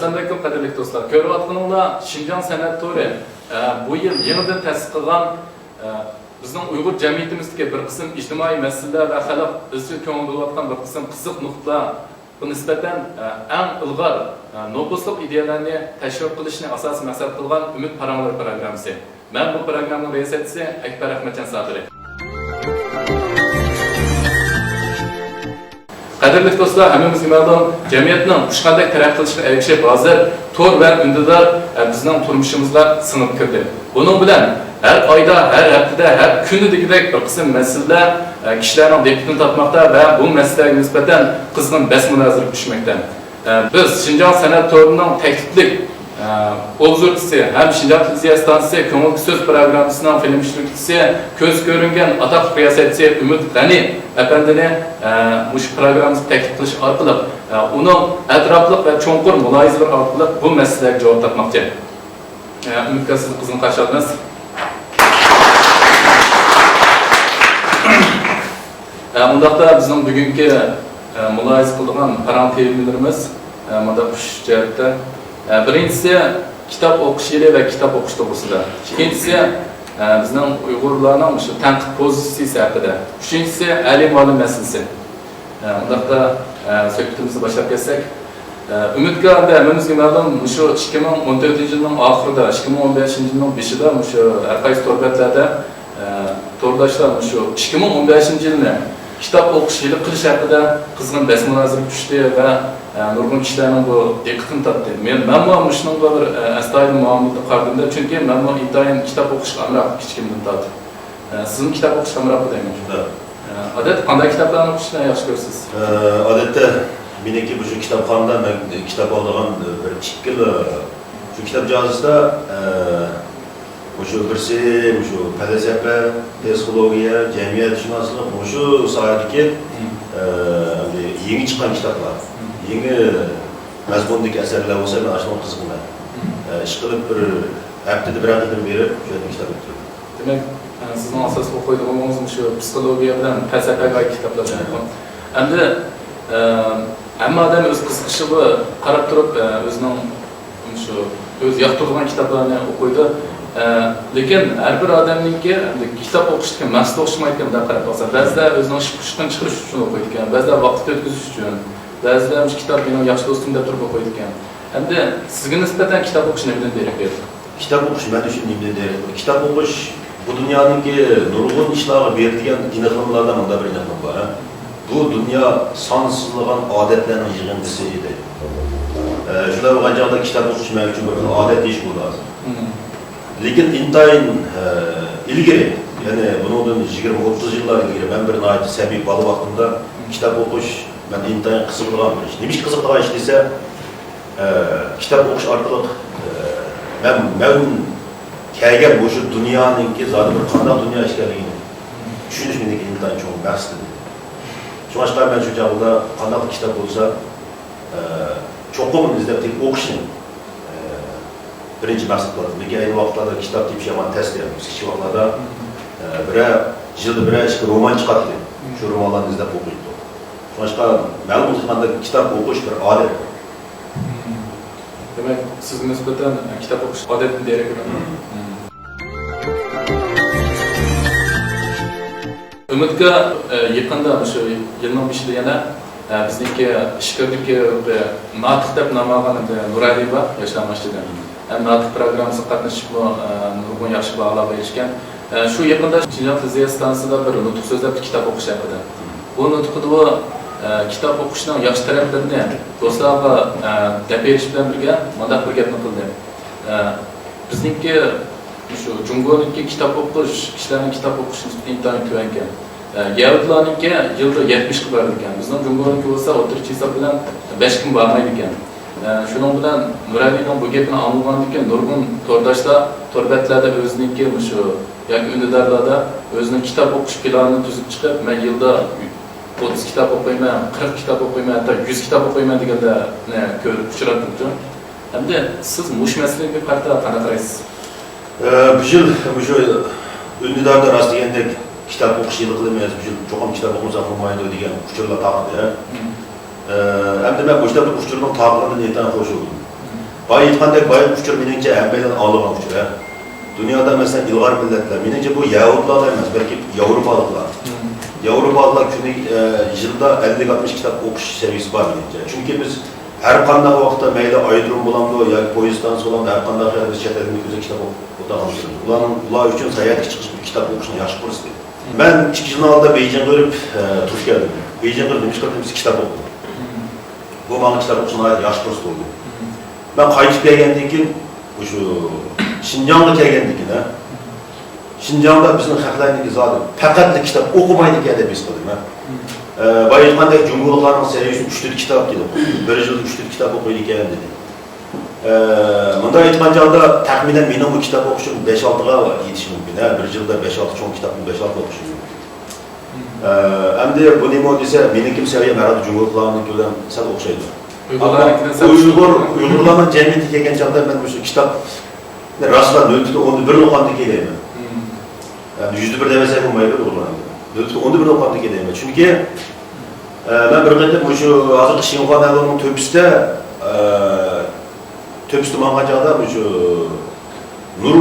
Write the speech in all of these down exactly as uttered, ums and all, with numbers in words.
ئەسسالامۇئەلەيكۇم، قەدىرلىك دوستلار. كۆرۈۋاتقىنىڭلار شىنجاڭ سەنئەت تورى، ئە، بۇ يىل يېڭىدىن تەسىس قىلغان، ئە، بىزنىڭ ئۇيغۇر جەمئىيىتىمىزدىكى بىر قىسىم ئىجتىمائىي مەسىلىلەر ۋە خەلق ئىزچىل كۆڭۈل بۆلۈۋاتقان بىر قىسىم قىزىق نۇقتىلارغا نىسبەتەن، ئە، ئەڭ ئىلغار، ئە، نوپۇسلۇق ئىدىيەلەرنى تەشۋىق قىلىشنى ئاساسىي مەقسەت قىلغان ئۈمىد پاراڭلىرى پروگراممىسى. مەن بۇ پروگراممىنىڭ رىياسەتچىسى ئەكبەر ئەخمەتجان سابىرى. قەدىرلىك دوستلار، ھەممىمىزگە مەلۇم، جەمئىيەتنىڭ ئۇچقاندەك تەرەققىي قىلىشىغا ئەگىشىپ، ھازىر تور ۋە ئۈندىدار، ئە، بىزنىڭ تۇرمۇشىمىزغا سىڭىپ كىردى. بۇنىڭ بىلەن ھەر ئايدا، ھەر ھەپتىدە، ھەر كۈنى دېگۈدەك بىر قىسىم مەسىلىلەر، ئە، كىشىلەرنىڭ دىققىتىنى تارتماقتا ۋە بۇ مەسىلىلەرگە نىسبەتەن قىزغىن بەس مۇنازىرە كۈتۈشمەكتە. بىز شىنجاڭ سەنئەت تورىنىڭ تەكلىپلىك ئوبزورچىسى ھەم شىنجاڭ تېلېۋىزىيە ئىستانسىسى كۆڭۈللۈك سۆز پروگراممىسىنىڭ فىلىم چۈشۈرگۈچىسى، كۆز كۆرۈنگەن ئاتاقلىق رىياسەتچىسى ئۈمىد غەنى ئەپەندىنى مۇشۇ پروگراممىمىزغا تەكلىپ قىلىش ئارقىلىق، ئۇنىڭ ئەتراپلىق ۋە چوڭقۇر مۇلاھىزىلىرى ئارقىلىق بۇ مەسىلىلەرگە جاۋاب تاپماقچى. ئۈمىدكە سىزنى قىزغىن قارشى ئالىمىز. ئە، ئۇنداقتا بىزنىڭ بۈگۈنكى، ئە، مۇلاھىزە قىلىدىغان پاراڭ تېمىلىرىمىز، ئە، مۇنداق ئۈچ جەھەتتە. ئە، بىرىنچىسى، كىتاب ئوقۇش يىلى ۋە كىتاب ئوقۇش توغرىسىدا. ئىككىنچىسى، ئە، بىزنىڭ ئۇيغۇرلارنىڭ مۇشۇ تەنقىد پوزىتسىيىسى ھەققىدە. ئۈچىنچىسى، ئەلى مۇئەللىم مەسىلىسى. ئە، ئۇنداقتا، ئە، سۆھبىتىمىزنى باشلاپ كەتسەك. ئە، ئۈمىدكە ھەمدە ھەممىمىزگە مەلۇم، مۇشۇ ئىككى مىڭ ئون تۆتىنچى يىلنىڭ ئاخىرىدا، ئىككى مىڭ ئون بەشىنچى يىلنىڭ بېشىدا مۇشۇ ھەر قايسى تور بەتلەردە، ئە، تورداشلار مۇشۇ ئىككى مىڭ ئون بەشىنچى يىلنى كىتاب ئوقۇش يىلى قىلىش ھەققىدە قىزغىن بەس مۇنازىرە كۈتۈشتى ۋە، ئە، نۇرغۇن كىشىلەرنىڭ بۇ دىققىتىنى تارتتى. مەن، مەنمۇ مۇشۇنىڭغا بىر، ئە، ئەستايىدىل مۇئامىلىدە قارىدىم-دە، چۈنكى مەنمۇ ئىنتايىن كىتاب ئوقۇشقا ئامراق كىچىكىمدىن تارتىپ. ئە، سىزمۇ كىتاب ئوقۇشقا ئامراقمۇ دەيمەن؟ ھە. ئە، ئادەتتە قانداق كىتابلارنى ئوقۇشنى ياخشى كۆرىسىز؟ ئە، ئادەتتە مېنىڭكى مۇشۇ كىتابخانىدا مەن كىتاب ئالىدىغان بىر ئىككىلا شۇ كىتاب جازىسىدا، ئە، مۇشۇ بىرسى مۇشۇ پەلسەپە، پسىخولوگىيە، جەمئىيەتشۇناسلىق، مۇشۇ ساھەدىكى، ئە، يېڭى چىققان كىتابلار، يېڭى مەزمۇندىكى ئەسەرلەر بولسا، مەن ئاشۇنىڭغا قىزىقىمەن. ئە، ئىشقىلىپ بىر ھەپتىدە بىرەر قېتىم بېرىپ، شۇ يەردىن كىتاب ئۆتۈرىمەن. دېمەك، ئە، سىزنىڭ ئاساسلىق ئوقۇيدىغىنىڭىز مۇشۇ پسىخولوگىيە بىلەن پەلسەپەگە ئائىت كىتابلار. ھە. ئەمدى، ئە، ھەممە ئادەم ئۆز قىزىقىشىغا قاراپ تۇرۇپ، ئە، ئۆزىنىڭ مۇشۇ ئۆزى ياقتۇرىدىغان كىتابلارنى ئوقۇيدۇ. ئە، لېكىن ھەر بىر ئادەمنىڭكى ئەمدى كىتاب ئوقۇشتىكى مەقسىتى ئوخشىمايدىكەن، مۇنداق قاراپ باقسا. بەزىلەر ئۆزىنىڭ ئىش پۇشقىنى چىقىرىش ئۈچۈن ئوقۇيدىكەن، بەزىلەر ۋاقىت ئۆتكۈزۈش ئۈچۈن، بەزىلەر مۇشۇ كىتاب مېنىڭ ياخشى دوستۇم دەپ تۇرۇپ ئوقۇيدىكەن. ئەمدى سىزگە نىسبەتەن كىتاب ئوقۇش نېمىدىن دېرەك بېرىدۇ؟ كىتاب ئوقۇش مەن ئۈچۈن نېمىدىن دېرەك بېرىدۇ؟ كىتاب ئوقۇش بۇ دۇنيانىڭكى نۇرغۇن ئىشلارغا بېرىدىغان ئېنىقلىمىلاردىن مۇنداق بىر ئېنىقلىما بار، ھە؟ بۇ دۇنيا سانسىزلىغان ئادەتلەرنىڭ يىغىندىسى دەيدۇ. ئە، شۇنداق بولغان چاغدا كىتاب ئوقۇش مەن ئۈچۈن بىر خىل ئادەت دېيىشكە بولىدۇ ھازىر. لېكىن ئىنتايىن، ئە، ئىلگىرى، يەنى بۇنىڭدىن يىگىرمە، ئوتتۇز يىللار ئىلگىرى مەن بىر ناھايىتى سەبىي بالا ۋاقتىمدا كىتاب ئوقۇش مەن ئىنتايىن قىزىقىدىغان بىر ئىش. نېمىشقا قىزىقىدىغان ئىش دېسە، ئە، كىتاب ئوقۇش ئارقىلىق، ئە، مەن، مەن كەلگەن مۇشۇ دۇنيانىڭكى زادى بىر قانداق دۇنيا ئىكەنلىكىنى چۈشىنىش مېنىڭكى ئىنتايىن چوڭ مەقسىتىم. شۇڭلاشقا مەن شۇ چاغدا قانداق كىتاب بولسا، ئە، چوقۇم ئىزدەپ تېپىپ ئوقۇشنى، ئە، بىرىنچى مەقسەت قىلاتتىم. لېكىن ئەينى ۋاقىتلاردا كىتاب تېپىش يامان تەس ئىدى. كىچىك ۋاقىتلاردا، ئە، بىرەر، يىلدا بىرەر ئىككى رومان چىقاتتى. شۇ رومانلارنى ئىزدەپ ئوقۇيتتۇق. شۇڭلاشقا مەلۇم بولغاندەك كىتاب ئوقۇش بىر ئادەت. دېمەك، سىزگە نىسبەتەن كىتاب ئوقۇش ئادەتتىن دېرەك بېرىدۇ. ئۈمىدكە، ئە، يېقىندا مۇشۇ يىلنىڭ بېشىدا يەنە، ئە، بىزنىڭكى ئىچكىرىدىكى بىر ناتىق دەپ نام ئالغان بىر نۇرەلى بار، ياشلار مەسچىتى. ھەم ناتىق پروگراممىسىغا قاتنىشىپمۇ، ئە، نۇرغۇن ياخشى باھالارغا ئېرىشكەن. ئە، شۇ يېقىندا شىنجاڭ تېلېۋىزىيە ئىستانسىسىدا بىر نۇتۇق سۆزلەپتۇ كىتاب ئوقۇش ھەققىدە. بۇ نۇتقىدا ئۇ، ئە، كىتاب ئوقۇشنىڭ ياخشى تەرەپلىرىنى دوستلارغا، ئە، دەپ بېرىش بىلەن بىرگە مۇنداق بىر گەپنى قىلدى. ئە، بىزنىڭكى مۇشۇ جۇڭگونىڭكى كىتاب ئوقۇش، كىشىلەرنىڭ كىتاب ئوقۇش نىسبىتى ئىنتايىن تۆۋەنكەن. ئە، يەھۇدىيلارنىڭكى يىلدا يەتمىشكە بارىدىكەن. بىزنىڭ جۇڭگونىڭكى بولسا ئوتتۇرىچە ھېساب بىلەن بەشكىمۇ بارمايدىكەن. ئە، شۇنىڭ بىلەن نۇرەلىنىڭ بۇ گېپىنى ئاڭلىغاندىن كېيىن نۇرغۇن تورداشلار تور بەتلەردە ئۆزىنىڭكى مۇشۇ ياكى ئۈندىدارلاردا ئۆزىنىڭ كىتاب ئوقۇش پىلانىنى تۈزۈپ چىقىپ، مەن يىلدا ئوتتۇز كىتاب ئوقۇيمەن، قىرىق كىتاب ئوقۇيمەن، ھەتتا يۈز كىتاب ئوقۇيمەن دېگەنلەرنى كۆرۈپ ئۇچراتتىمچۇ. ئەمدى سىز مۇشۇ مەسىلىگە قارىتا قانداق قارايسىز؟ ئە، بۇ يىل مۇشۇ ئۈندىداردا راست دېگەندەك كىتاب ئوقۇش يىلى قىلىمىز، بۇ يىل چوقۇم كىتاب ئوقۇمىساق بولمايدۇ دېگەن ئۇچۇرلار تارقىدى. ئە، ئەمدى مەن مۇشۇنداق بىر ئۇچۇرنىڭ تارقىغىنىدىن ئىنتايىن خوش بولدۇم. بايا ئېيتقاندەك، بايىقى ئۇچۇر مېنىڭچە ھەممەيلەن ئاڭلىغان ئۇچۇر، ھە. دۇنيادا، مەسىلەن، ئىلغار مىللەتلەر، مېنىڭچە بۇ يەھۇدىيلارلا ئەمەس، بەلكى ياۋروپالىقلار. ياۋروپالىقلار كۈنى، ئە، يىلدا ئەللىك ئاتمىش كىتاب ئوقۇش سەۋىيەسى بار، مېنىڭچە. چۈنكى بىز ھەر قانداق ۋاقىتتا، مەيلى ئايرودروم بولامدۇ ياكى پويىز ئىستانسىسى بولامدۇ، ھەر قانداق يەردە بىز چەت ئەلدىن كەلگەن كىتاب ئوق-، ئوقۇتىدىغان بولىمىز. ئۇلارنىڭ، ئۇلار ئۈچۈن ساياھەتكە چىقىش بىر كىتاب ئوقۇشنىڭ ياخشى پۇرسىتى. مەن ئىككى يىل ئالدىن بېيجىڭغا بېرىپ، ئە، تۇرۇپ كەلدىم. بېيجىڭغا بېرىپ نېمە ئىش قىلدىم؟ بىز كىتاب ئوقۇدۇق. بۇ ماڭا كىتاب ئوقۇشنىڭ ناھايىتى ياخشى پۇرسىتى بولدى. مەن قايتىپ كەلگەندىن كېيىن، مۇشۇ شىنجاڭغا كەلگەندىن كېيىن، ھە، شىنجاڭدا بىزنىڭ خەقلەرنىڭكى زادى پەقەتلا كىتاب ئوقۇمايدىكەن دەپ ھېس قىلدىم، ھە. ئە، بايا ئېيتقاندەك، جۇڭگولۇقلارنىڭ سەۋىيەسى ئۈچ تۆت كىتاب دېدى. بىر يىلدا ئۈچ تۆت كىتاب ئوقۇيدىكەن دېدى. ئە، مۇنداق ئېيتقان چاغدا، تەخمىنەن مېنىڭمۇ كىتاب ئوقۇشۇم بەش ئالتىغا يېتىشى مۇمكىن، ھە. بىر يىلدا بەش ئالتە چوڭ كىتابنى بەش ئالتە ئوقۇشۇم مۇمكىن. ئە، ئەمدى بۇ نېمە دېسە، مېنىڭكىمۇ سەۋىيەم ھەرھالدا جۇڭگولۇقلارنىڭكى بىلەن سەل ئوخشايدۇ. ئۇيغۇرلارنىڭكىدىن سەل ئۇيغۇر، ئۇيغۇرلارنىڭ جەمئىيىتىگە كەلگەن چاغدا مەن مۇشۇ كىتابنى راستلا نۆل پۈتۈن ئوندىن بىرنى ئوقۇغاندىن كېيىن دەيمەن. يەنى يۈزدە بىر دېمەسەك بولمايدۇ ئۇيغۇرلارنىڭ. نۆل پۈتۈن ئوندىن بىرنى ئوقۇغاندىن كېيىن دەيمەن. چۈنكى، ئە، مەن بىر قېتىم مۇشۇ ھازىرقى شىنخۇا نەنلۇنىڭ تۆپىسىدە، ئە، تۆپىسىدە ماڭغان چاغدا مۇشۇ نۇر،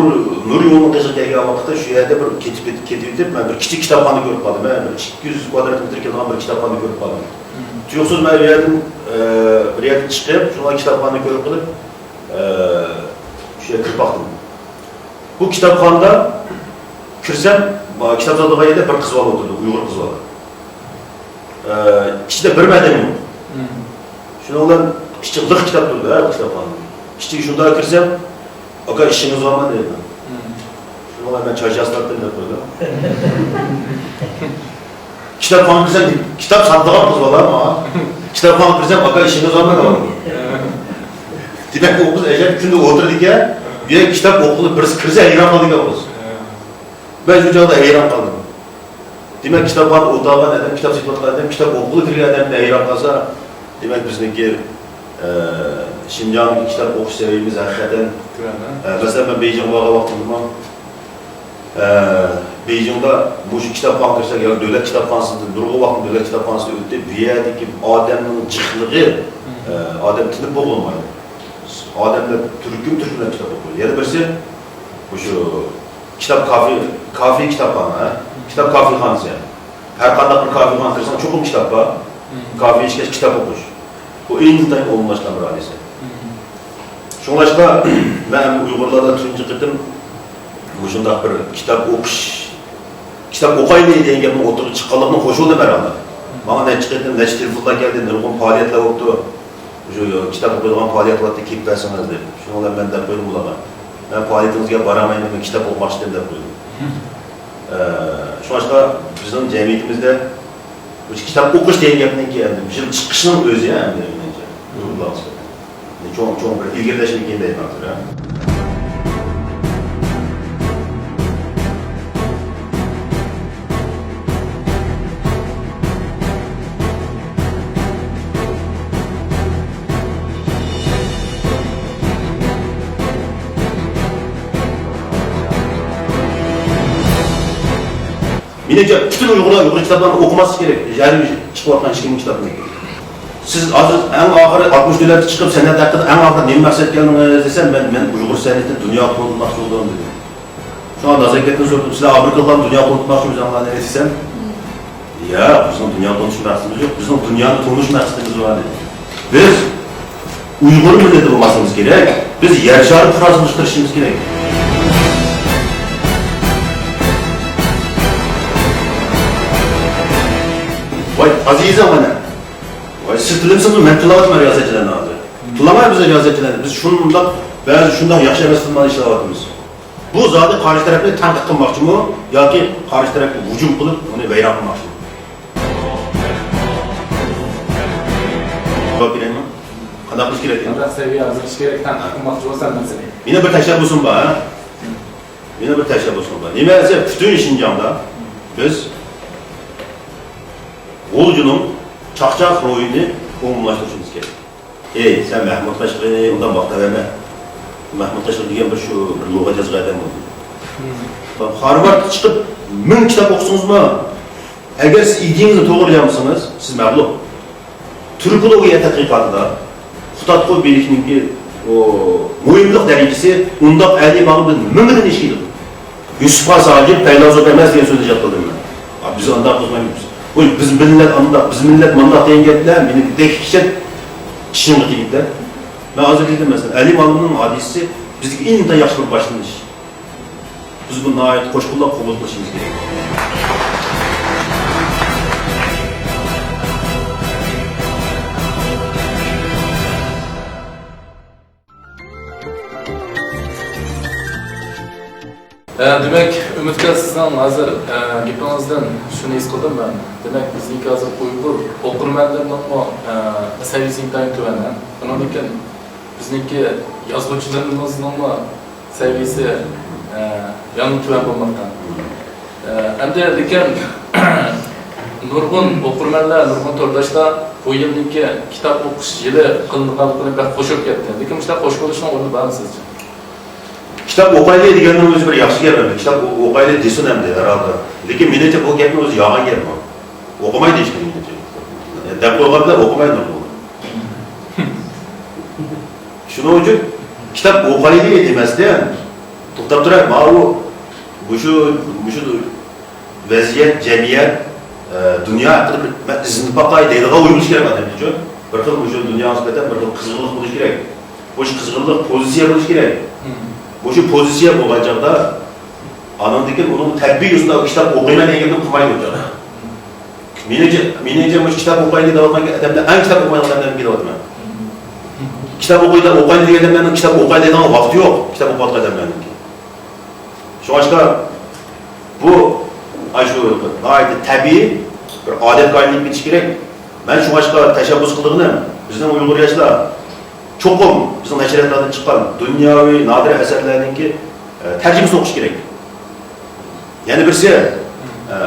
نۇر يولىنىڭ قېشىغا كەلگەن ۋاقىتتا شۇ يەردە بىر كېتىپ، كېتىۋېتىپ، مەن بىر كىچىك كىتابخانا كۆرۈپ قالدىم. مەن بىر ئىككى يۈز كۋادرات مېتىر كېلىدىغان بىر كىتابخانا كۆرۈپ قالدىم. تۇيۇقسىز مەن ئۇ يەردىن، ئە، بىر يەردىن چىقىپ، شۇڭا كىتابخانا كۆرۈپ قېلىپ، ئە، شۇ يەرگە كىرىپ باقتىم. بۇ كىتابخانىدا كىرسەم، كىتاب ساتىدىغان يەردە بىر قىز بالا ئولتۇرىدۇ، ئۇيغۇر قىز بالا. ئە، ئىچىدە بىر ئادەم يوق. شۇنىڭ بىلەن ئىچى لىق كىتاب تۇرىدۇ، ھە، كىتابخانا. ئىچىگە شۇنداق كىرسەم، «ئاكا، ئىشىڭىز بارمۇ؟» دەيدۇ. شۇنىڭ بىلەن مەن چاچ ياسىتىۋەتتىم دەپ قويدۇم. كىتابخانىغا كىرسەم، كىتاب ساتىدىغان قىز بالا ماڭا. كىتابخانىغا كىرسەم، «ئاكا، ئىشىڭىز بارمۇ؟» دەۋاتىدۇ. دېمەك، ئۇ قىز ئەجەب كۈندە ئولتۇرىدىكەن، بۇ يەرگە كىتاب ئوقۇغىلى بىرسى كىرسە ھەيران قالىدىكەن ئۇ قىز. مەن شۇ چاغدا ھەيران قالدىم. دېمەك، كىتابخانىدا ئولتۇرغان ئادەم، كىتاب سېتىۋاتقان ئادەم، كىتاب ئوقۇغىلى كىرگەن ئادەمدىن ھەيران قالسا، دېمەك، بىزنىڭكى، ئە، شىنجاڭدىكى كىتاب ئوقۇش سەۋىيەمىز ھەقىقەتەن، تۆۋەن، ھە؟ ئە، مەسىلەن، مەن بېيجىڭغا بارغان ۋاقتىمدىمۇ، ئە، بېيجىڭدا مۇشۇ كىتابخانىغا كىرسەك، يەنى دۆلەت كىتابخانىسىدا، نۇرغۇن ۋاقىت دۆلەت كىتابخانىسىدا ئۆتتى. بۇ يەردىكى ئادەمنىڭ جىقلىقى، ئە، ئادەم تىنىپ بولغىلى بولمايدۇ. ئادەملەر تۈركۈم-تۈركۈملەپ كىتاب ئوقۇيدۇ. يەنە بىرسى، مۇشۇ كىتاب كافې، كافې كىتابخانا، ھە؟ كىتاب كافېخانىسى. ھەر قانداق بىر كافېخانىغا كىرسەڭ، چوقۇم كىتاب بار. كافې ئىچكەچ كىتاب ئوقۇش. بۇ ئىنتايىن ئومۇملاشقان بىر ھادىسە. شۇڭلاشقا، مەن ئۇيغۇرلاردا تۇنجى قېتىم مۇشۇنداق بىر كىتاب ئوقۇش، كىتاب ئوقايلى دېگەن گەپنىڭ ئوتتۇرىغا چىققانلىقىدىن خۇش بولدۇم ھەرھالدا. ماڭا نەچچە قېتىم، نەچچە تېلېفونلار كەلدى، نۇرغۇن پائالىيەتلەر بوپتۇ. شۇ كىتاب ئوقۇيدىغان پائالىيەت بولاتتى، كېلىپ بەرسىڭىز دەپ. شۇنىڭ بىلەن مەن دەپ قويدۇم بۇلارغا، مەن پائالىيىتىڭىزگە بارالمايمەن، مەن كىتاب ئوقۇماقچى ئىدىم دەپ قويدۇم. ئە، شۇڭلاشقا بىزنىڭ جەمئىيىتىمىزدە مۇشۇ كىتاب ئوقۇش دېگەن گەپنىڭكى ئەمدى بىر يىل چىقىشنىڭ ئۆزى ئەمدى مېنىڭچە. چوڭ، چوڭ بىر ئىلگىرىلەشمىكىن دەيمەن ھازىر، ھە. مېنىڭچە، پۈتۈن ئۇيغۇرلار ئۇيغۇر كىتابلارنى ئوقۇماسلىقى كېرەك، ھەر يىل چىقىۋاتقان ئىككى مىڭ كىتابنى. سىز ھازىر ئەڭ ئاخىرى ئاتمىش دۆلەتكە چىقىپ، سەنئەت ھەققىدە ئەڭ ئاخىرى نېمە مەقسەتكە كەلدىڭىز دېسەم، مەن، مەن ئۇيغۇر سەنئىتىنى دۇنياغا تونۇتماقچى بولدۇم دېدى. شۇڭا نازارەتتىن سورىدىم، سىلەر ئامېرىكىلىقلارنى دۇنياغا تونۇتماقچىمۇ ئۆزۈڭلارنى دېسەم، ياق، بىزنىڭ دۇنياغا تونۇش مەقسىتىمىز يوق، بىزنىڭ دۇنيانى تونۇش مەقسىتىمىز بار دېدى. بىز ئۇيغۇر مىللىتى بولماسلىقىمىز كېرەك، بىز يەر شارى پۇقراسى بولۇشقا تىرىشىشىمىز كېرەك. ۋاي، ئازىزىڭ مانا. ۋاي، سىز تىللىمىسىڭىزمۇ مەن تىللاۋاتىمەن رىياسەتچىلەرنى ھازىر. تىللىماي بىز رىياسەتچىلەرنى. بىز شۇنداق، بەزى شۇنداق ياخشى ئەمەس تىللارنى ئىشلەۋاتىمىز. بۇ زادى قارشى تەرەپنى تەنقىد قىلماقچىمۇ ياكى قارشى تەرەپكە ھۇجۇم قىلىپ، ئۇنى ۋەيران قىلماقچىمۇ؟ جاۋاب بېرەيمۇ؟ قانداق قىلىش كېرەك؟ قانداق سەۋىيە ھازىرلاش كېرەك؟ تەنقىد قىلماقچى بولسام مەن سېنى. مېنىڭ بىر تەشەببۇسۇم بار، ھە؟ مېنىڭ بىر تەشەببۇسۇم بار. نېمە دېسە، پۈتۈن شىنجاڭدا بىز غۇلجىنىڭ چاقچاق روھىنى ئومۇملاشتۇرۇشىمىز كېرەك. ئەي، سەن مەھمۇد قەشقىرىنى ئۇنداق ماختاۋەرمە. مەھمۇد قەشقىرى دېگەن بىر شۇ بىر لۇغەت يازغان ئادەم بولدى. خارۋاردقا چىقىپ مىڭ كىتاب ئوقۇسىڭىزمۇ، ئەگەر سىز ئىدىيىڭىزنى توغرىلىيالمىسىڭىز، سىز مەغلۇپ. تۈركولوگىيە تەتقىقاتىدا خۇتادخۇ بېيىكنىڭكى ئۇ مۇھىملىق دەرىجىسى ئۇنداق ئەلىم ئالىمدىن مىڭدىن ئېشىپ كېتىدۇ. يۈسۈپ خاس ھاجى پەيلاسوپ ئەمەس دېگەن سۆزنى ئىجاد قىلدىم مەن. ئا، بىز ئانداق قىلمايمىز. بۇ بىز مىللەت ئانداق، بىز مىللەت مانداق دېگەن گەپلەر مېنىڭ دەھشەت چىشىمغا تېگىدى. مەن ھازىر دېدىم، مەسىلەن، ئەلىم ئالىمنىڭ ھادىسىسى بىزگە ئىنتايىن ياخشى بىر باشلىنىش. بىز بۇ ناھايىتى قوش قوللاپ قوبۇل قىلىشىمىز كېرەك. ئە، دېمەك، ئۈمىدكار، سىزنىڭ ھازىر، ئە، گېپىڭىزدىن شۇنى ھېس قىلدىم مەن. دېمەك، بىزنىڭكى ھازىر ئۇيغۇر ئوقۇرمەنلىرىنىڭمۇ، ئە، سەۋىيەسى ئىنتايىن تۆۋەن، ھە؟ ئۇنىڭدىن كېيىن بىزنىڭكى يازغۇچىلىرىمىزنىڭمۇ سەۋىيەسى، ئە، يەنە تۆۋەن بولماقتا. ئە، ئەمدى لېكىن نۇرغۇن ئوقۇرمەنلەر، نۇرغۇن تورداشلار بۇ يىلنىڭكى كىتاب ئوقۇش يىلى قىلىنغانلىقىنى بەك خۇش بولۇپ كەتتى. لېكىن مۇشۇنداق خۇش بولۇشنىڭ ئورنى بارمۇ سىزچە؟ كىتاب ئوقايلى دېگەننىڭ ئۆزى بىر ياخشى گەپ ئەمدى. كىتاب ئو-، ئوقايلى دېسۇن ئەمدى ھەر ھالدا. لېكىن مېنىڭچە بۇ گەپنىڭ ئۆزى يالغان گەپ بۇ. ئوقۇماي دېيىشنىڭ مېنىڭچە. دەپ قويغان بىلەن ئوقۇمايدۇ بۇ. شۇنىڭ ئۈچۈن كىتاب ئوقايلى دېمەستىن، توختاپ تۇراي، ماۋۇ، مۇشۇ، مۇشۇ ۋەزىيەت، جەمئىيەت، ئە، دۇنيا ھەققىدە بىر مەن ئىزدىنىپ باقاي دەيدىغان ئوي بولۇشى كېرەك ئادەم ئۈچۈن. بىر خىل مۇشۇ دۇنياغا نىسبەتەن بىر خىل قىزغىنلىق بولۇشى كېرەك. مۇشۇ قىزغىنلىق پوزىتسىيە بولۇشى كېرەك. مۇشۇ پوزىتسىيە بولغان چاغدا ئانىڭدىن كېيىن ئۇنىڭ تەبىئىي ئۆزىنى كىتاب ئوقۇيمەن دېگەن گەپنى قىلمايدۇ ئۇ چاغدا. مېنىڭچە، مېنىڭچە مۇشۇ كىتاب ئوقۇيلى دەۋاتقان ئادەملەر ئەڭ كىتاب ئوقۇمايدىغان ئادەملەرنى كېلىۋاتىمەن. كىتاب ئوقۇيدۇ، ئوقۇيدۇ دېگەن ئادەملەرنىڭ كىتاب ئوقۇيدىغان ۋاقتى يوق، كىتاب ئوقۇۋاتقان ئادەملەرنىڭكى. شۇڭلاشقا بۇ، ئاشۇ ناھايىتى تەبىئىي بىر ئادەتكە ئايلىنىپ كېتىشى كېرەك. مەن شۇڭلاشقا تەشەببۇس قىلىدىغىنىم، بىزنىڭ ئۇيغۇر ياشلار چوقۇم بىزنىڭ نەشرىياتلاردىن چىققان دۇنياۋى نادىر ئەسەرلەرنىڭكى، ئە، تەرجىمىسىنى ئوقۇشى كېرەك. يەنە بىرسى، ئە،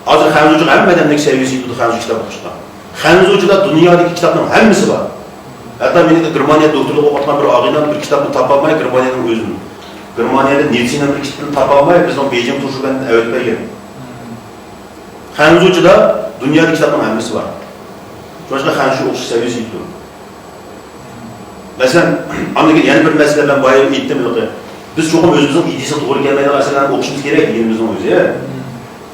ھازىر خەنزۇچە ھەممە ئادەمنىڭ سەۋىيەسى يېتىدۇ خەنزۇچە كىتاب ئوقۇشقا. خەنزۇچىدا دۇنيادىكى كىتابنىڭ ھەممىسى بار. ھەتتا مېنىڭ گېرمانىيەدە دوكتورلۇق ئوقۇۋاتقان بىر ئاغىنەم بىر كىتابنى تاپالماي، گېرمانىيەنىڭ ئۆزىنى، گېرمانىيەدە نىتسىنىڭ بىر كىتابىنى تاپالماي، بىزنىڭ بېيجىڭ تۇرۇشۇۋەندىن ئەۋەتىپ بەرگەن. خەنزۇچىدا دۇنيادىكى كىتابنىڭ ھەممىسى بار. شۇڭلاشقا خەنزۇچە ئوقۇش سەۋىيەسى يېتىدۇ. مەسىلەن، ئاندىن كېيىن يەنە بىر مەسىلە، مەن بايا ئېيتتىم، بىز چوقۇم ئۆزىمىزنىڭ ئىدىيىسىگە توغرا كەلمەيدىغان ئەسەرلەرنى ئوقۇشىمىز كېرەك دېگىنىمىزنىڭ ئۆزى.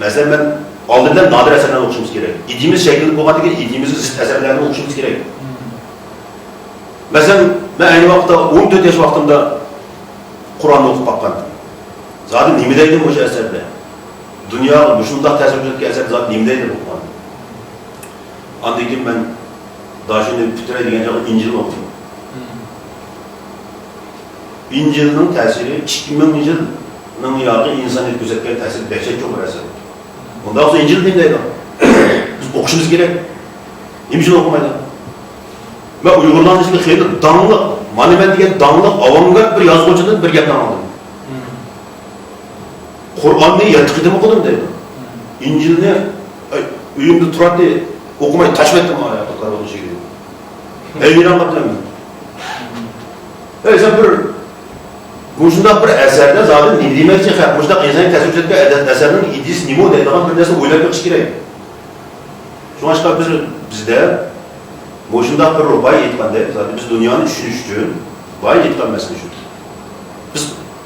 مەسىلەن، مەن ئالدى بىلەن نادىر ئەسەرلەرنى ئوقۇشىمىز كېرەك. ئىدىيىمىز شەكىللىنىپ بولغاندىن كېيىن ئىدىيىمىزگە زىت ئەسەرلەرنى ئوقۇشىمىز كېرەك. مەسىلەن، مەن ئەينى ۋاقىتتا ئون تۆت ياش ۋاقتىمدا قۇرئاننى ئوقۇپ باققان. زادى نېمە دەيدۇ مۇشۇ ئەسەردە؟ دۇنياغا مۇشۇنداق تەسىر كۆرسەتكەن ئەسەر زادى نېمە دەيدۇ بۇ قۇرئان؟ ئاندىن كېيىن مەن داشىنى پۈتتۈرەي دېگەن چاغدا ئىنجىلنى ئوقۇدۇم. ئىنجىلنىڭ تەسىرى ئىككى مىڭ يىلنىڭ ياقى ئىنسانىيەتكە كۆرسەتكەن تەسىرى دەھشەت چوڭ بىر ئەسەر. ئۇنداق بولسا ئىنجىل نېمە دەيدۇ؟ بىز ئوقۇشىمىز كېرەك. نېمە ئۈچۈن ئوقۇمايدۇ؟ مەن ئۇيغۇرلارنىڭ ئىچىدە خېلى داڭلىق، مانا مەن دېگەن داڭلىق ئاۋانگارت بىر يازغۇچىدىن بىر گەپنى ئاڭلىدىم. قۇرئاننى يەتتە قېتىم ئوقۇدۇم دەيدۇ. ئىنجىلنى، ئەي، ئۆيۈمدە تۇراتتى، ئوقۇماي تاشلاۋەتتىم ئايەتنى قارىغان شەكىلدە. ھەيران قاپتىمەن. ئەي، سەن بىر مۇشۇنداق بىر ئەسەردە زادى نېمە دېمەكچى؟ مۇشۇنداق ئىنسانىيەتكە تەسىر كۆرسەتكەن ئەسەرنىڭ ئىدىيىسى نېمە دەيدىغان بىر نەرسىنى ئويلاپ بېقىش كېرەك. شۇڭلاشقا بىز، بىزدە مۇشۇنداق بىر بايا ئېيتقاندەك، زادى بىز دۇنيانى چۈشىنىش ئۈچۈن بايا ئېيتقان مەسىلە شۇ. بىز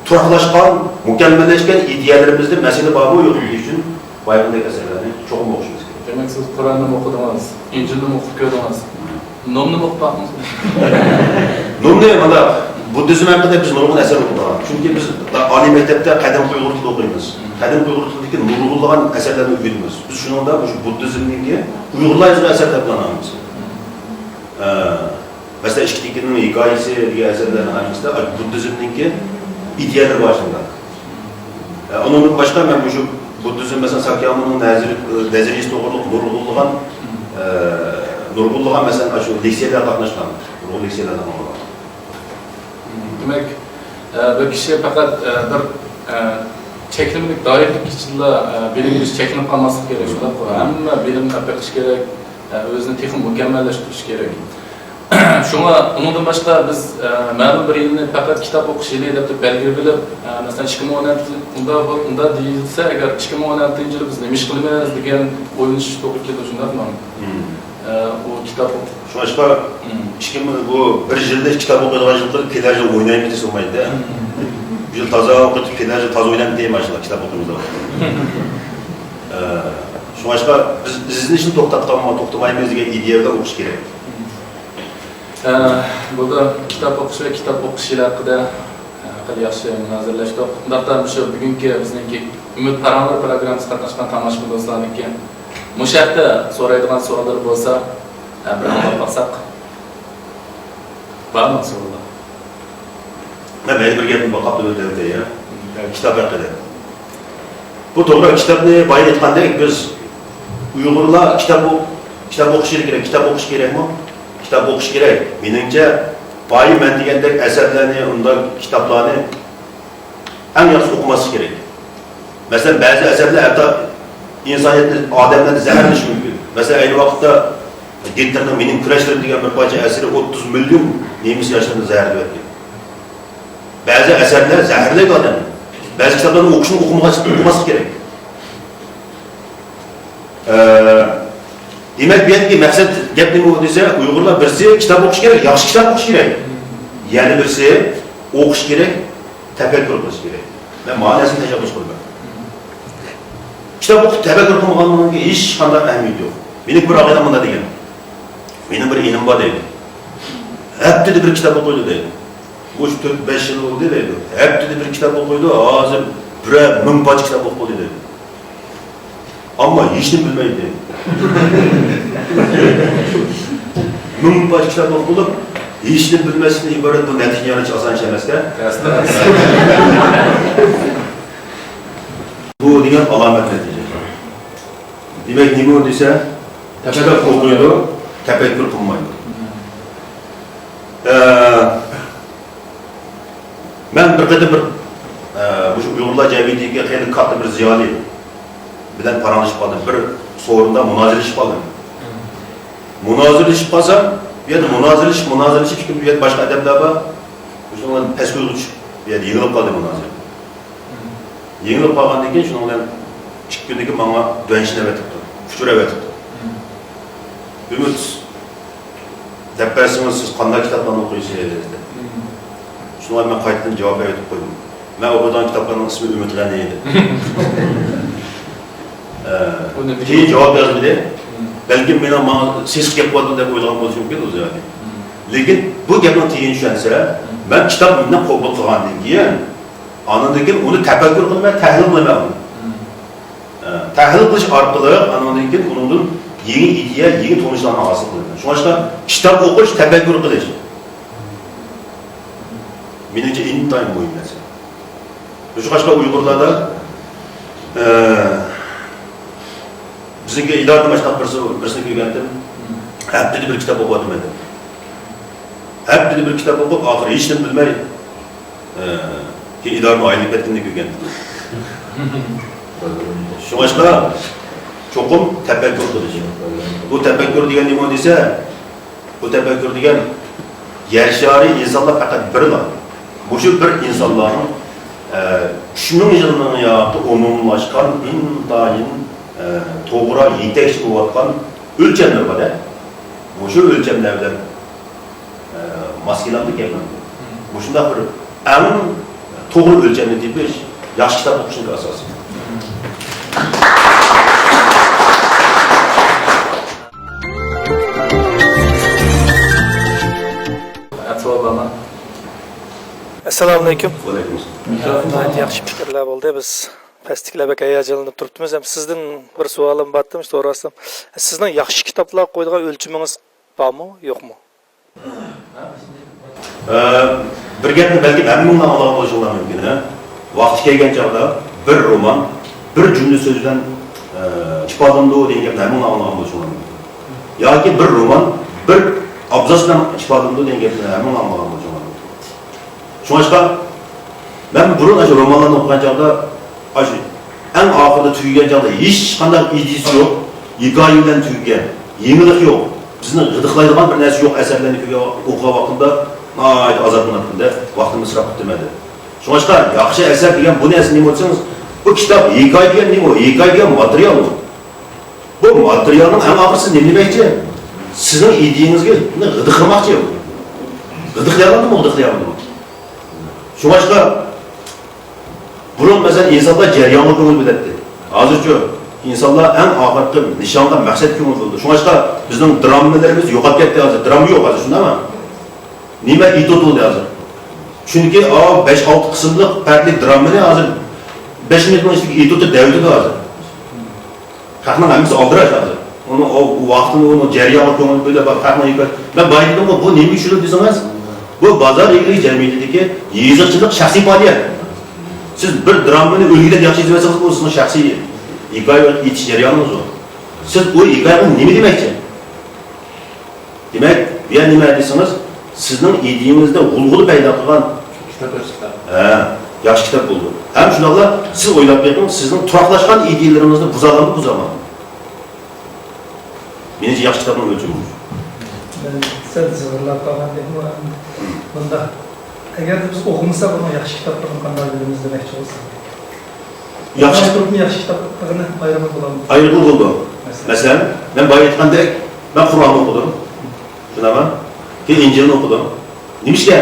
تۇراقلاشقان، مۇكەممەللەشكەن ئىدىيەلىرىمىزدە مەسىلە بارمۇ يوقمۇ دېيىش ئۈچۈن بايىقىدەك ئەسەرلەرنى چوقۇم ئوقۇشىمىز كېرەك. دېمەك، سىز قۇرئاننىمۇ ئوقۇدىڭىز، ئىنجىلنىمۇ ئوقۇپ كۆردىڭىز. نومنىمۇ ئوقۇپ باقتىڭىزمۇ؟ نومنى مانا بۇددىزم ھەققىدە بىز نۇرغۇن ئەسەر ئوقۇدۇق. چۈنكى بىز ئالىي مەكتەپتە قەدىمكى ئۇيغۇر تىلى ئوقۇيمىز. قەدىمكى ئۇيغۇر تىلىدىكى نۇرغۇنلىغان ئەسەرلەرنى ئۆگىنىمىز. بىز شۇنىڭدا مۇشۇ بۇددىزمنىڭكى ئۇيغۇرلار يازغان ئەسەرلەر بىلەن ئاڭلىمىز. ئە، مەسىلەن، ئىككى تېكىننىڭ ھېكايىسى دېگەن ئەسەرلەرنىڭ ھەممىسىدە بۇددىزمنىڭكى ئىدىيەلىرى بار شۇنداق. ئە، ئۇنىڭدىن باشقا مەن مۇشۇ بۇددىزم، مەسىلەن، ساكيامۇنىڭ نەزىرى، نەزەرىيىسى توغرىلىق نۇرغۇنلىغان، ئە، نۇرغۇنلىغان، مەسىلەن، ئاشۇ لېكسىيەلەرگە قاتناشقان، نۇرغۇن لېكسىيەلەرنى ئاڭلىغان. دېمەك، ئە، بىر كىشى پەقەت، ئە، بىر، ئە، چەكلىمىلىك دائىرىلىك ئىچىدىلا، ئە، بىلىم ئېلىش چەكلىنىپ قالماسلىقى كېرەك، شۇنداققۇ؟ ھەممە بىلىمنى ئېلىپ بېقىش كېرەك، ئە، ئۆزىنى تېخىمۇ مۇكەممەللەشتۈرۈش كېرەك. شۇڭا ئۇنىڭدىن باشقا بىز، ئە، مەلۇم بىر يىلنى پەقەت كىتاب ئوقۇش يىلى دەپ بەلگىلىۋېلىپ، ئە، مەسىلەن، ئىككى مىڭ ئون ئالتە، ئۇنداق، ئۇنداق دېيىلسە، ئەگەر ئىككى مىڭ ئون ئالتىنچى يىلى بىز نېمە ئىش قىلىمىز دېگەن ئويلىنىش توغرا كېلىدۇ، شۇنداقمۇ؟ مم. ئە، ئۇ كىتاب ئوقۇپ. شۇڭلاشقا، مم. ئىككى مىڭ، بۇ بىر يىلدا كىتاب ئوقۇيدىغان يىل قىلىپ، كېلەر يىل ئوينايمىز دېسە بولمايدۇ. مم. بۇ يىل تازا ئوقۇتۇپ، كېلەر يىل تازا ئوينايمىز دېمەي، ماشىئاللا، كىتاب ئوقۇيمىز دەپ. ئە، شۇڭلاشقا بىز ئىزدىنىشنى توختاتقانمۇ، توختىمايمىز دېگەن ئىدىيە بىلەن ئوقۇش كېرەك. ئە، بۇدا كىتاب ئوقۇش ۋە كىتاب ئوقۇش يىلى ھەققىدە، ئە، خېلى ياخشى مۇنازىرىلەشتۇق. ئۇنداقتا مۇشۇ بۈگۈنكى بىزنىڭكى ئۈمىد پاراڭلىرى پروگراممىسىغا قاتناشقان تاماشىبىن دوستلارنىڭكى مۇشۇ ھەقتە سورايدىغان سوئاللىرى بولسا، ئە، بىر ئاڭلاپ باقساق. بارمۇ سوئاللار؟ مەن مەيلى بىر گەپنى باقاپ تۇرۇپ ئۆتەي، يا. كىتاب ھەققىدە. بۇ توغرا، كىتابنى بايا ئېيتقاندەك، بىز ئۇيغۇرلار كىتاب ئو-، كىتاب ئوقۇشى كېرەك، كىتاب ئوقۇش كېرەكمۇ؟ كىتاب ئوقۇش كېرەك. مېنىڭچە، بايا مەن دېگەندەك ئەسەرلەرنى، ئۇنداق كىتابلارنى ئەڭ ياخشىسى ئوقۇماسلىق كېرەك. مەسىلەن، بەزى ئەسەرلەر ھەتتا ئىنسانىيەتنى، ئادەملەرنى زەھەرلىشى مۇمكىن. مەسىلەن، ئەينى ۋاقىتتا گىتلېرنىڭ مېنىڭ كۈرەشلىرىم دېگەن بىر پارچە ئەسىرى ئوتتۇز مىليون نېمىس ياشلىرىنى زەھەرلەۋەتكەن. بەزى ئەسەرلەر زەھەرلەيدۇ ئادەمنى. بەزى كىتابلارنى ئوقۇشنى ئوقۇمىغاچ-، ئوقۇماسلىق كېرەك. ئە، دېمەك، بۇ يەردىكى مەقسەت، گەپ نېمە دېسە، ئۇيغۇرلار بىرسى كىتاب ئوقۇش كېرەك، ياخشى كىتاب ئوقۇش كېرەك. يەنە بىرسى ئوقۇش كېرەك، تەپەككۇر قىلىش كېرەك. مەن مانا نەرسىنى تەشەببۇس قىلىمەن. كىتاب ئوقۇپ تەپەككۇر قىلمىغاننىڭ ھېچقانداق ئەھمىيىتى يوق. مېنىڭ بىر ئاغىنەم مۇنداق دېگەن. مېنىڭ بىر ئىنىم بار دەيدۇ. ھەپتىدە بىر كىتاب ئوقۇيدۇ دەيدۇ. مۇشۇ تۆت، بەش يىل بولدى دەيدۇ. ھەپتىدە بىر كىتاب ئوقۇيدۇ، ھازىر بىرەر مىڭ پارچە كىتاب ئوقۇپ بولدى دەيدۇ. ئەمما ھېچنېمە بىلمەيدۇ دەيدۇ. مىڭ پارچە كىتاب ئوقۇلۇپ، ھېچنېمە بىلمەسلىكتىن ئىبارەت بۇ نەتىجىنى يارىتىش ئاسان ئىش ئەمەس-دە. بۇ دېگەن ئالامەت نەتىجە. دېمەك، نېمە ئۇ دېسە، كىتاب ئوقۇيدۇ، تەپەككۇر قىلمايدۇ. ئە، مەن بىر قېتىم بىر، ئە، مۇشۇ ئۇيغۇرلار جەمئىيىتىدىكى خېلى كاتتا بىر زىيالىي بىلەن پاراڭلىشىپ قالدىم. بىر سورۇندا مۇنازىرىلىشىپ قالدىم. مۇنازىرىلىشىپ قالسام، بۇ يەردە مۇنازىرىلىشىپ، مۇنازىرىلىشىپ، بۇ يەردە باشقا ئادەملەر بار. شۇنىڭ بىلەن پەس كۆيگە چۈشۈپ، بۇ يەردە يېڭىلىپ قالدى مۇنازىرە. يېڭىلىپ قالغاندىن كېيىن شۇنىڭ بىلەن ئىككى كۈندىن كېيىن ماڭا دۈەنشىن ئەۋەتىپتۇ، ئۇچۇر ئەۋەتىپتۇ. ئۈمىد دەپ بەرسىڭىز، سىز قانداق كىتابلارنى ئوقۇيسىز؟ دەپ. شۇڭا مەن قايتىدىن جاۋاب بېرىپ قويدۇم. مەن ئوقۇيدىغان كىتابلارنىڭ ئىسمى ئۈمىد غەنى ئىدى. ئە، ئۇ نېمە كېيىن دېگەن؟ جاۋاب يازمىدى. بەلكىم مېنىڭ ماڭا سېسىق گەپ قىلىۋاتىدۇ دەپ ئويلىغان بولۇشى مۇمكىن ئۆزى. لېكىن بۇ گەپنىڭ تېگىنى چۈشەنسە، مەن كىتابنى قوبۇل قىلغاندىن كېيىن، ئاندىن كېيىن ئۇنى تەپەككۇر قىلىمەن، تەھلىل قىلىمەن ئۇنى. ئە، تەھلىل قىلىش ئارقىلىق ئانىڭدىن كېيىن ئۇنىڭدىن يېڭى ئىدىيە، يېڭى تونۇشلارنى ھاسىل قىلىمەن. شۇڭلاشقا كىتاب ئوقۇش، تەپەككۇر قىلىش مېنىڭچە ئىنتايىن مۇھىم نەرسە. شۇ قاشقا ئۇيغۇرلاردا، ئە، بىزنىڭكى ئىدارىدە ماشۇنداق بىرسى، بىرسىنى كۆرگەنتىم. ھەپتىدە بىر كىتاب ئوقۇۋاتىمەن دەپ. ھەپتىدە بىر كىتاب ئوقۇپ، ئاخىرى ھېچنېمە بىلمەي، ئە، كېيىن ئىدارىدىن ئايرىلىپ كەتكىنىنى كۆرگەنتىم. شۇڭلاشقا چوقۇم تەپەككۇر قىلىش. بۇ تەپەككۇر دېگەن نېمە دېسە، بۇ تەپەككۇر دېگەن يەر شارى ئىنسانلار پەقەت بىرلا. مۇشۇ بىر ئىنسانلارنىڭ، ئە، ئۈچ مىڭ يىلنىڭ ياقى ئومۇملاشقان، ئىنتايىن، ئە، توغرا يېتەكچى بولۇۋاتقان ئۆلچەملىرى بار-دە. مۇشۇ ئۆلچەملەر بىلەن، ئە، ماس كېلەمدۇ گەپنىڭ؟ مۇشۇنداق بىر ئەڭ توغرا ئۆلچەمنى تېپىش ياخشى كىتاب ئوقۇشنىڭ ئاساسى. ئەسسالامۇ ئەلەيكۇم. ۋەئەلەيكۇم ئەسسالام. ناھايىتى ياخشى پىكىرلەر بولدى. بىز پەستىكىلەر بەك ھاياجانلىنىپ تۇرۇپتىمىز. ھەم سىزدىن بىر سوئالىم بارتىم، سورىۋالسام. سىزنىڭ ياخشى كىتابلارغا قويىدىغان ئۆلچىمىڭىز بارمۇ، يوقمۇ؟ ئە، بىر گەپنى بەلكىم ھەممىڭلار ئاڭلىغان بولۇشۇڭلار مۇمكىن، ھە؟ ۋاقتى كەلگەن چاغدا بىر رومان بىر جۈملە سۆز بىلەن، ئە، ئىپادىلىنىدۇ دېگەن گەپنى ھەممىڭلار ئاڭلىغان بولۇشۇڭلار مۇمكىن. ياكى بىر رومان بىر ئابزاس بىلەن ئىپادىلىنىدۇ دېگەن گەپنى ھەممىڭلار ئاڭلىغان بولۇشۇڭلار مۇمكىن. شۇڭلاشقا، مەن بۇرۇن ئاشۇ رومانلارنى ئوقۇغان چاغدا، ئاشۇ ئەڭ ئاخىرىدا تۈگىگەن چاغدا ھېچقانداق ئىدىيىسى يوق، ھېكايە بىلەن تۈگىگەن، يېڭىلىق يوق، بىزنى غىدىقلايدىغان بىر نەرسە يوق ئەسەرلەرنى كۆرگەن، ئوقۇغان ۋاقتىمدا ناھايىتى ئازابلىناتتىم-دە، ۋاقتىمنى ئىسراپ قىپتىمەن دەپ. شۇڭلاشقا، ياخشى ئەسەر دېگەن بۇ نەرسە نېمە دېسىڭىز، بۇ كىتاب، ھېكايە دېگەن نېمە؟ ھېكايە دېگەن ماتېرىيال ئۇ. بۇ ماتېرىيالنىڭ ئەڭ ئاخىرسى نېمە دېمەكچى؟ سىزنىڭ ئىدىيىڭىزگە غىدىقلىماقچى. غىدىقلىيالامدۇ، غىدىقلىيالمىدىمۇ؟ شۇڭلاشقا بۇرۇن، مەسىلەن، ئىنسانلار جەريانغا كۆڭۈل بۆلەتتى. ھازىرچۇ؟ ئىنسانلار ئەڭ ئاخىرقى نىشانغا، مەقسەتكە كۆڭۈل بۆلىدۇ. شۇڭلاشقا بىزنىڭ دراممىلىرىمىز يوقاپ كەتتى ھازىر. دراما يوق ھازىر، شۇنداقمۇ؟ نېمە ئېتوت بولدى ھازىر؟ چۈنكى ئاۋۇ بەش-ئالتە قىسىملىق پەردىلىك دراممىنى ھازىر بەش مىنۇتنىڭ ئىچىدىكى ئېتوتتا دەۋېتىدۇ ھازىر. خەقنىڭ ھەممىسى ئالدىراش ھازىر. ئۇنىڭ ئۇ، ئۇ ۋاقتىنى، ئۇنىڭ جەريانىغا كۆڭۈل بۆلۈپ، خەقنىڭ ھېكايە-، مەن بايا دېدىمغۇ، بۇ نېمىگە چۈشىدۇ دېسىڭىز، بۇ بازار ئىگىلىك جەمئىيىتىدىكى يېزىقچىلىق شەخسىي پائالىيەت. سىز بىر دراممىنى ئۆلگۈدەك ياخشى يېزىۋەتسىڭىز، بۇ سىزنىڭ شەخسىي ھېكايە ئېيتىش جەريانىڭىز ئۇ. سىز ئۇ ھېكايە نېمە دېمەكچى؟ دېمەك، بۇ يەر نېمە دېسىڭىز، سىزنىڭ ئىدىيىڭىزدە غۇلغۇلا پەيدا قىلغان كىتاب ياخشى كىتاب. ھە، ياخشى كىتاب بولىدۇ. ھەم شۇنداقلا سىز ئويلاپ بېقىڭ، سىزنىڭ تۇراقلاشقان ئىدىيەلىرىڭىزنى بۇزالامدۇ، بۇزالمامدۇ؟ مېنىڭچە ياخشى كىتابنىڭ ئۆلچىمى بۇ. مەن سەل زىغىرلاپ قالغاندەكمۇ ئەمدى. مۇنداق، ئەگەردە بىز ئوقۇمىساق، ئۇنىڭ ياخشى كىتابلىرىنى قانداق بىلىمىز دېمەكچى بولسا. ياخشى كىتاب. تۇرۇپمۇ ياخشى كىتابلىرىنى ئايرىغىلى بولامدۇ؟ ئايرىغىلى بولىدۇ. مەسىلەن؟ مەسىلەن، مەن بايا ئېيتقاندەك، مەن قۇرئاننى ئوقۇدۇم. شۇنداقمۇ؟ كېيىن ئىنجىلنى ئوقۇدۇم. نېمىشقا؟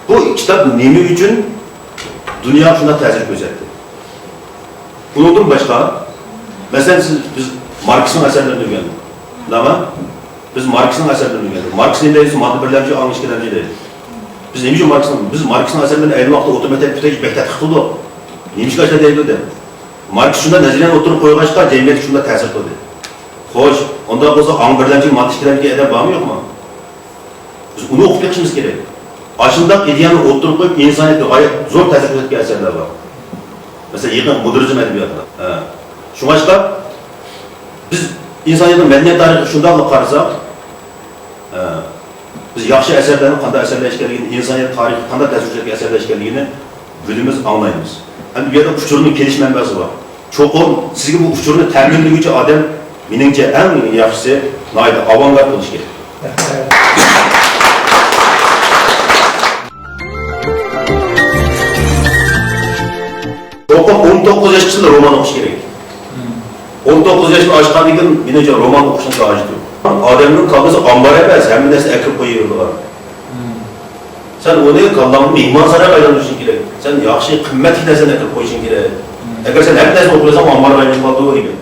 بۇ كىتاب نېمە ئۈچۈن دۇنياغا شۇنداق تەسىر كۆرسەتتى؟ ئۇنىڭدىن باشقا، مەسىلەن، سىز، بىز ماركسنىڭ ئەسەرلىرىنى ئۆگەندۇق. شۇنداقمۇ؟ بىز ماركسنىڭ ئەسەرلىرىنى ئۆگەندۇق. ماركس نېمە دەيدۇ؟ ماددا بىرلەمچى، ئاڭ ئىككىلەمچى دەيدۇ. بىز نېمە ئۈچۈن ماركسنىڭ، بىز ماركسنىڭ ئەسەرلىرىنى ئەينى ۋاقىتتا ئوتتۇرا مەكتەپتە پۈتتۈرۈش بەك تەتقىق قىلدۇق. نېمىشقا ئاشۇنداق دەيدۇ دەپ. ماركس شۇنداق نەزەرىيەنى ئوتتۇرىغا قويغاچقا، جەمئىيەتكە شۇنداق تەسىر قىلدى. خوش، ئۇنداق بولسا ئاڭ بىرلەمچى، ماددا ئىككىلەمچىگە ئادەم بارمۇ يوقمۇ؟ بىز ئۇنى ئوقۇپ بېقىشىمىز كېرەك. ئاشۇنداق ئىدىيەنى ئوتتۇرىغا قويۇپ، ئىنسانىيەتكە غايەت زور تەسىر كۆرسەتكەن ئەسەرلەر بار. مەسىلەن، يېقىنقى مودېرنىزم ئەدەبىياتىدا. ھە. شۇڭلاشقا بىز ئىنسانىيەتنىڭ مەدەنىيەت تارىخىغا شۇنداقلا قارىساق، ھە، بىز ياخشى ئەسەرلەرنىڭ قانداق ئەسەرلەر ئىكەنلىكىنى، ئىنسانىيەت تارىخىغا قانداق تەسىر كۆرسەتكەن ئەسەرلەر ئىكەنلىكىنى بىلىمىز، ئاڭلايمىز. ئەمدى بۇ يەردە ئۇچۇرنىڭ كېلىش مەنبەسى بار. چوقۇم سىزگە بۇ ئۇچۇرنى تەمىنلىگۈچى ئادەم، مېنىڭچە، ئەڭ ياخشىسى ناھايىتى ئاۋانگارت بولۇشى كېرەك. چوقۇم ئون توققۇز ياشقىچە رومان ئوقۇش كېرەك. ئون توققۇز ياشتىن ئاشقاندىن كېيىن، مېنىڭچە، رومان ئوقۇشنىڭ ھاجىتى يوق. ئادەمنىڭ كاللىسى ئامبار ئەمەس، ھەممە نەرسىنى ئەكىرىپ قويۇۋېرىدىغان. سەن ئۇنى كاللاڭنى مېھمانسارايغا ئايلاندۇرۇشۇڭ كېرەك. سەن ياخشى، قىممەتلىك نەرسىنى ئەكىرىپ قويۇشۇڭ كېرەك. ئەگەر سەن ھەممە نەرسىنى ئوقۇپ قويساڭ، ئامبارغا ئايلىنىپ قالىدۇ دېگەن.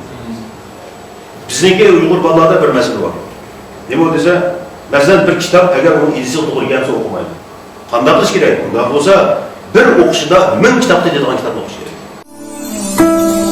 بىزنىڭكى ئۇيغۇر بالىلاردا بىر مەسىلە بار. نېمە دېسە، مەسىلەن، بىر كىتاب ئەگەر ئۇنىڭ ئىدىيىسىگە توغرا كەلمىسە ئوقۇمايدۇ. قانداق قىلىش كېرەك؟ ئۇنداق بولسا، بىر ئوقۇشىدا مىڭ كىتاب قېتىدىغان كىتابنى ئوقۇش.